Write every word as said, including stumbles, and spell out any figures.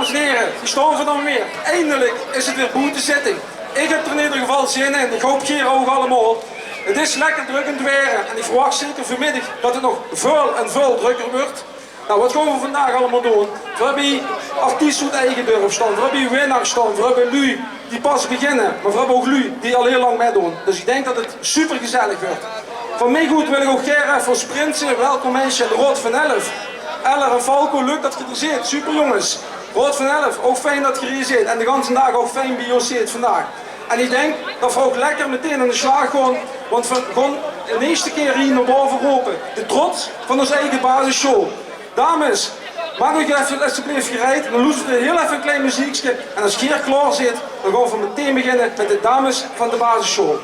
Dames en here, hie staon v'r dan weer. Eindelik is 't weer boete zitting. Ich höb d'r in eder geval zin in. Ich haop geer ouch allemaol. 't Is lekker drök in 't waer en ich verwach zeker vanmiddig det 't nog väöl en väöl drökker wuuert. Nou, waat gaon v'r vandaag allemaol doon? V'r höbbe hie artieste oet eige dörp staon, v'r höbbe hie winnaars staon, v'r höbbe luuj die pas beginne, mer v'r höbbe ouch luuj die al hiel lang mitdoon. Dus ich dink det 't supergezellig wuuert. Van mich oet wil ich ouch gaer effe es prinse welkom heite de Raod van Elf. Eller en Falco, leuk det geer d'r zeet. Super jónges. Raod van Elf, ouch fijn det geer hie zeet. En de ganse daag ouch fijn bie ós zeet vandaag. En ich dink det v'r ouch lekker meteen aan de slaag gaon, want v'r gaon de ierste kier hie nao bove rope de trots van ós eige basissjool. Dames, maak uch effe esjeblief gereid. Dan loestert geer hiel effe ein klein meziekske. En es geer klaor zeet, dan gaon v'r meteen beginne mit de dames van de basissjool.